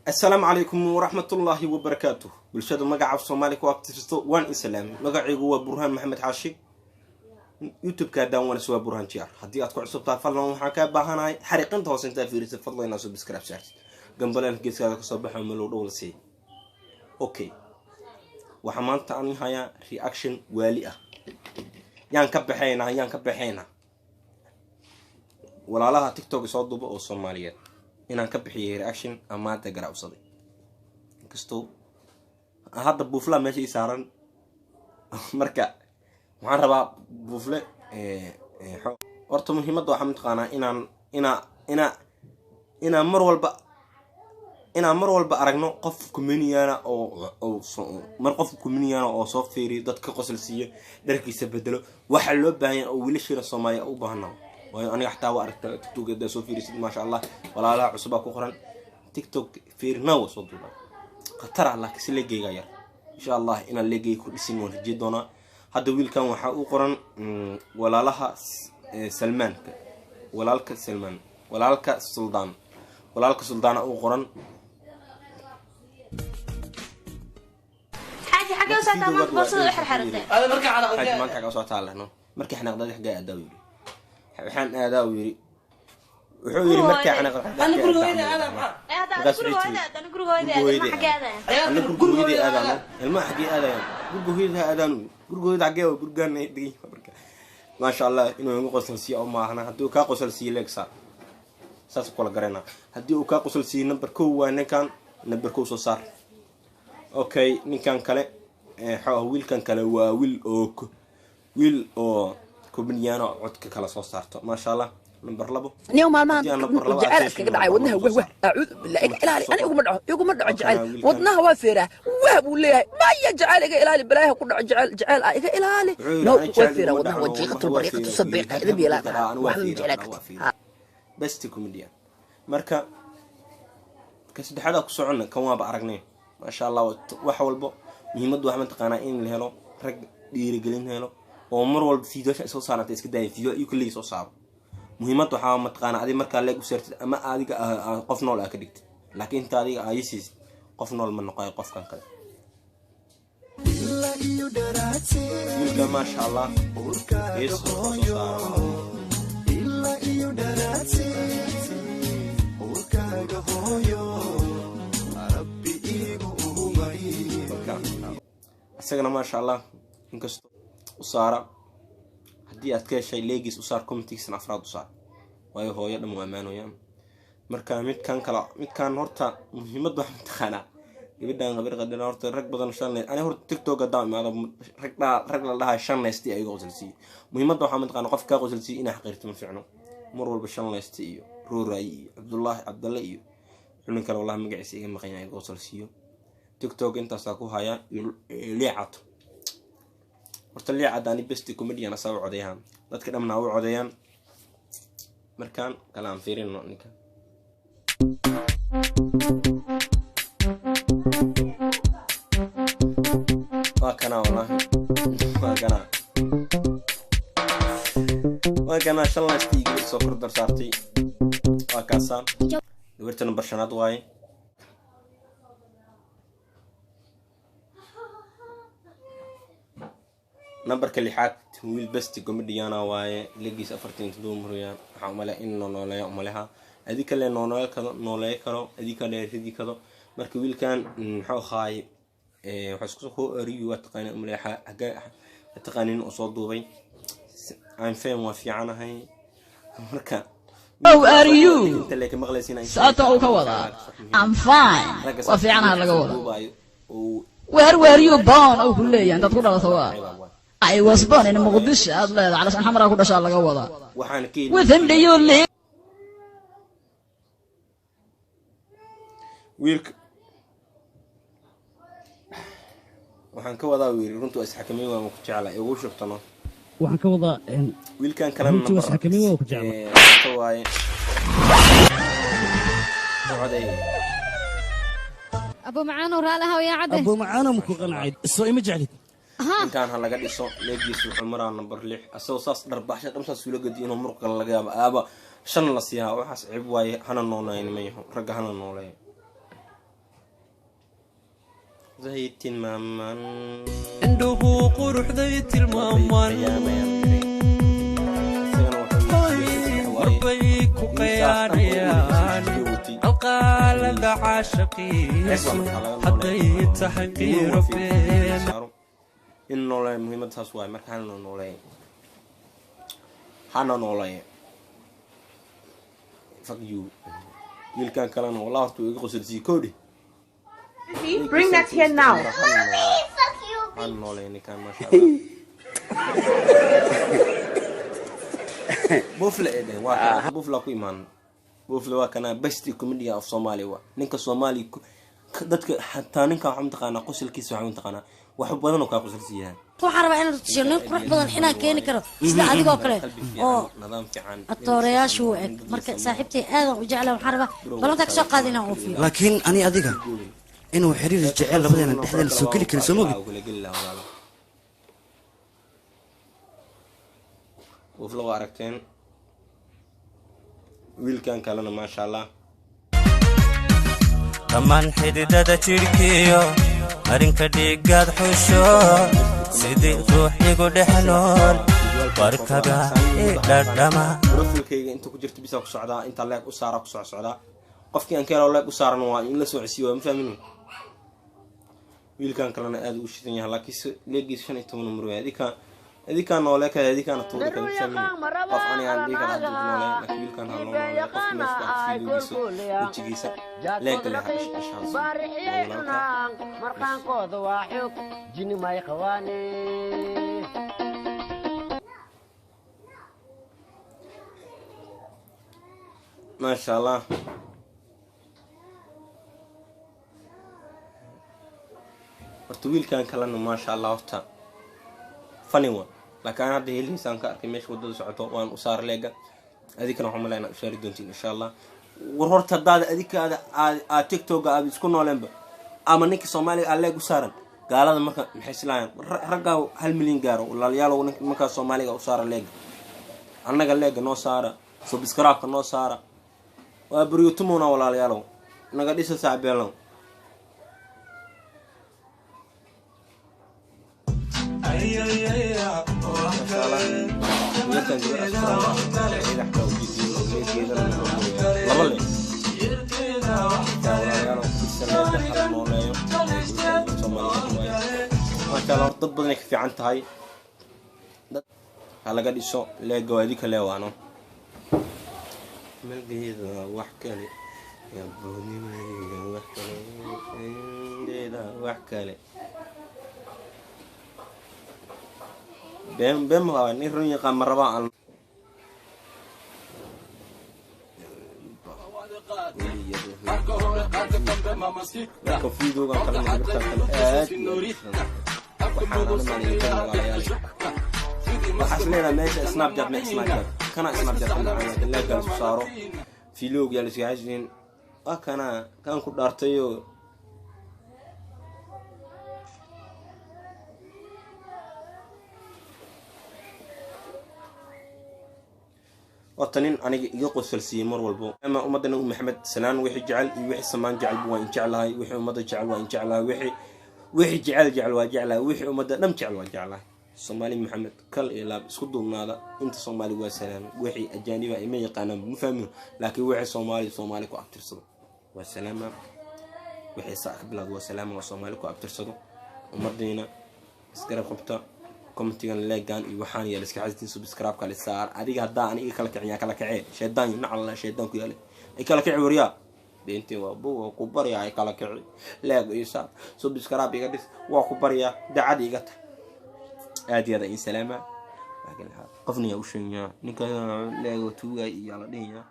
Asalaamu calaykum waraxmatullaahi wabarakaatuh. Bulshada magaca Soomaali ku abtirsato waan islaamay. Magacaygu waa Burhaan Maxamed Xaashi, YouTube-ka haddaan wanas waa Burhaan Jiar. Haddii aad ku cusubtahay, fadlan waxaan kaa baahanahay xariiqinta hoose intaa fiirisa, fadlan inaad subscribe saartid, gambaleel geeskaada kasoo baxo, melow dhow la siiy. Okay, waxaa maanta aan hayaa reaction waali ah. Yaan ka baxaynaa, yaan ka baxaynaa walaalaha TikTok soo duuba oo Soomaaliyeed inaan ka bixiyay reaction amaanta garaawsaday. Inkastoo hadda buuflaa meesha ii saaran, marka waxaan rabaa buufle. Horta muhiimadda waxaa mataqaanaa inaan inaa inaa inaan mar walba aragno qof comediana oo mar qof comediana oo soo fiiriyo, dadka qosol siiyo, dharkiisa bedelo. Waxaa loo baahan yahay oo wiilashiina Soomaaliya u baahana, waayo aniga xataa waa aragta TikTok hadaa soo fiirisid, maasha Allah, walaalaha cusubaa ku qoran TikTok fiirna waa soo duuba khatar ah, laakiin si leegeyga yar. Insha Allah inaan leegeyga ku dhisin waan rajey doonaa. Hadda wiilkan waxaa u qoran walaalaha Salmaanka, walaalka Salmaan, walaalka Suldaan, walaalka Suldaana u qoran. Xaaji, xagee u socotaa maanta? Boorsada u xirxiratay. هذا مركع على Xaaji, maanta xaggaa u socotaa lehno? Markii xanaaqdada xaggaa aadaa, yidhi. Waxaan aadaa, uu yidhi, wuxuu yidhi markii xanaaqda. انا guriga hooyada aadaa maxaa? Ee, hadda Markaas guriga wuxuu hooyada aad, ana guriga hooyada aad, ilmaha xagee aadaya? Ana guriga hooyadii aadaano, ilmaha xaggee aadayaan? Guriga hooyada ha aadaan. Guriga hooyada xaggee waa? Gurigaan ay degan yihiin. Marka maasha Allah inuu igu qosol siiyo oo maahna. Haddii uu kaa qosol siiyo, leegsa saas kula garanaa. Haddii uu kaa qosol siiyo, number 1 waa ninkan, number 1 soo saar. Okay, ninkan kale wiilkan kale waa wiil oo wiil oo comediano codka kala soo saarto, maasha Allah, number 2. Niyow, maalmahan Haddii aan number 2 jacayl aad iskaga dhacay wadnaha number wah wah, acuudu billah, iga ilaali, ani iguma dhaco, iguma dhaco jacayl. Wiilkan. Wadnaha waa feeraa, wah buu leeyahay. Maya, jacayl iga ilaali, balaaha ku dhaco, jacayl jacayl ah iga ilaali. Wuxuu yidhi, no "Ani waa jacayl feeraa iguma wadnaha dhaco, waa jiiqatu waa bariiqatu feeraa." sabiiqa Yidhi, idab yeelaa "Anu waa waxba ma feeraa, jeclaa waa kartid feeraa." Best comedian. Marka ka saddexaad ku soconna, kan waaba aragnay, maasha Allah. Wax walbo muhiimaddu waxaa mataqaanaa in la helo rag dhiirigelin helo oo mar walba fiidiyosha soo saaranta iska daaya, fiidiyo iyo kulligii soo saaro. Muhiimadda waxaa mataqaanaa adiga markaa leeg u saartid ama adiga qof nool aa ka dhigtid, laakiin inta adiga aa siisid, qof nool ma noqoyo qofkan kale. Wiilka maasha Allah hees soo saaro. Marka isagana maasha Allah, inkastoo u saara, haddii aad ka heshay leegiis u saar, commentigiisana afraad u saar, waayo hooyo dhan waa ammaanayaan. Marka midkan kale, midkan horta muhiimadda waxaa mataqaanaa gabadhan gabar qadana. Horta rag badan shan, ani horta TikTok haddaan imaado, rag dhaa rag la dhahay shan laysti ayaga qosolsiiyo. Muhiimadda waxaa mataqaanaa qof kaa qosolsiiyo inaa xaqiirto ma fiicno. Mar walba shan laysti iyo Ruuraayi iyo Cabdullaahi Cabdalle iyo xulin kale, wallahi magaciisa iga maqan yahay, ayaga qosolsiiyo. TikTok intaasaa ku haya. Liicato horta, liicad ani best comedian asaa u codeeyaan, dadka dhamna u codeeyaan. Markaan kale aan fiirino ninka. Waa kanaa, wallahi waa kanaa, waa kanaa. Shan lastii gabar soo kor dar saartay, waa kaasaa gabarta number 5aad waaye. Nambarka 6aad wiil best comediana waaye, legiis 47 muraya. Waxaa umale in nooleeya umaleha, adi kale noolee karo, nooleey karo, adi kale ridi karo. Marka wiilkan muxuu ahaay? Waxaa isku soo ariyu waa taqaana umaleha, taqaanin oo soo duubay I'm fame, waa fiicanahay. Marka How are you? Inta leeka maqlaysiin. Sababta uu ka wadaa I'm fine, waa fiicanaha laga wadaa. Duubayo oo Where were you born uu ku leeyahay, intaad ku dhalato waa I was born in Muqdisho aad leedahay, calashaan Xamaraa ku dhashaa laga wadaa. Waxaan ka With him do you live? Wiilka waxaan ka wadaa, wiil runtu waa isxakameyn, waan ku jeclaa igu shubtano. Waxaan ka wadaa wiilkan kalena runtii waa isxakameyn, waa ku jeclaa. Ka waaye coday. Abu Macaanow, raali ahaw yaa cadde. Abuu Macaano, maku qancay? Soo ima jeclid? Ninkaan ha laga dhiso leegiis, wuxuu maraa number 6, asagoo saas dharbaxsha dhamsaas ula gedi inuu muruq kale laga yaabo aaba 5 la siiyaa. Waxaas cib waaye, hana nooleyn mayaho ragga, hana nooleeyo. Quruxday tilmaamaan. Indhuhu quruxday tilmaamaan. Isagana wuxuu Warbay ku qayaanayaan qalqaalada caashaqiisu hadday tahay qiiro been. In nooleey muhiimad saas waaye. Marka hana nooleey, hana nooleey. Fuck you. Wiilkan kalena wallah horta wuu iga qosolsiiyey koodhi. Bring that here now. Hana nooleey ninkan, maasha Allah. Buufle ee dheh waa kana buufla ku imaan. Buufle waa kana best comedian of Somalia. Waa ninka Soomaali dadka xataa ninka waxaa mataqaanaa qosolkiisa, waxaa mataqaanaa wax badan oo kaa qosolsiiyaa. Waxaan rabaa inaan tusiyo nin qurux badan inaan keeni karo sida adigoo kale qalbi fiican, oo nidaam fiican, atoorayaashu u eg. Marka saaxiibtay aadan u jeclaa, waxaan rabaa ballantaa kasoo qaada inaan oofiyo. Laakiin ani adiga inuu xiriir jecel labadeena dhexdeena soo geli karin, soo mogid? Kula geli lahaa walaalo. Buufle waa aragteen. Wiilkan kalena maasha Allah. Dhammaan xididada jidhkiyo marinka dhiiggaad xusho, sidii ruux igu dhex nool warkaga i dhadhama. Profilkayga inta ku jirta bisa ku socdaa, inta leeg u saara ku soc socdaa. Qofkii aan ka helo leeg u saaran waa in la socodsiiyo, waa ma fahmin. Wiilkan kalena aad u shidan yahay, laakiin leegiis 15 mar adika adika noole ka adikaana tuuri kara, ma fahmin. Qof ani aan dhihi kara hadduu noole, laakiin wiilkan ha loo noole. Qofki meesha ku arko fiidiyogiisa wejigiisa leegga leh ha ishhaas walaalka. Marqaankooda waa xoog jini may qawaane. Maasha Allah. Horta wiilkan kalena maasha Allah, horta funny wa, laakiin aan hadda helihiisaan ka arkay meesha waddada socoto waan u saar leega. Adinkana waxaan malaya inaad u saari doontiin insha Allah. War horta haddaad adikaada aad aad TikToka aad isku nooleenba ama ninka Soomaaliga aad leeg u saaran, gaalada marka maxay islaayaan? Raggaa 1 milyan gaaro walaalayaalow. Ninka markaa Soomaaliga u saara leega, annaga leega noo saara, subscribe-ka noo saara. Waa baryotumowna walaalayaalow, naga dhisa saaxibeelow. Wiilkan gabar asturan iyada xataa ujeediin oo leegeedana laba le. Walaalayaalow, dhisa leega, hala nooleeyo Soomaaliga waaye. Maasha Allah, horta dad badanay ka fiican tahay. Dad ha laga dhiso leega, waa idinka leewaano malgeeda wax kale, yaboonimayga wax kale, geeda wax kale. Been been ma nin run yaqaan ma rabaa aan. Marka fiidoogan kalena gabartan kale aad iyo aad waxaan ana maaliyay walaalayaal. Waxaas leedahay meesha Snapchat ma Snapchat kana Snapchat kana laakiin leegan isku saaro fiilowg yaa la iska xajin. Waa kana kan ku dhaartayo. Horta nin aniga iga qosolsiiyey mar walbo ama ummadda Nabi Maxamed salaan. Wixii jecel iyo wixii samaan jecelba waa in jeclahay, wixii ummadda jecel waa in jeclahay, wixii jecel jecel waa jeclahay, wixii ummadda dham jecel waa jeclahay. Soomaali Maxamed kal iyo laab isku duubnaada. Inta Soomaali waa salaam, wixii ajaaniba ima yaqaanaan, ma fahmin, laakiin wixii Soomaali Soomaali ku abtirsado waa salaama. Wixii saa ka bilaad waa salaama, waa Soomaali ku abtirsado. Ummadiina isgarab qabta. Commentigan leegan iyo waxaan yaala iska xasdin, subscribe-ka la saar. Adiga haddaa aniga kala kicin, yaa kala kacee? Shaydaan iyo nacala shaydaan ku yaale ay kala kici. Waryaa beentii waa bu waa ku baryaa, ay kala kici. Leeg iyo saar, subscribe iga dhis, waa ku baryaa, dacad iga tag. Aad iyo aad in salaama. Qofna yaa u sheegayaa ninka leego tuugay iyo la dhihayaa.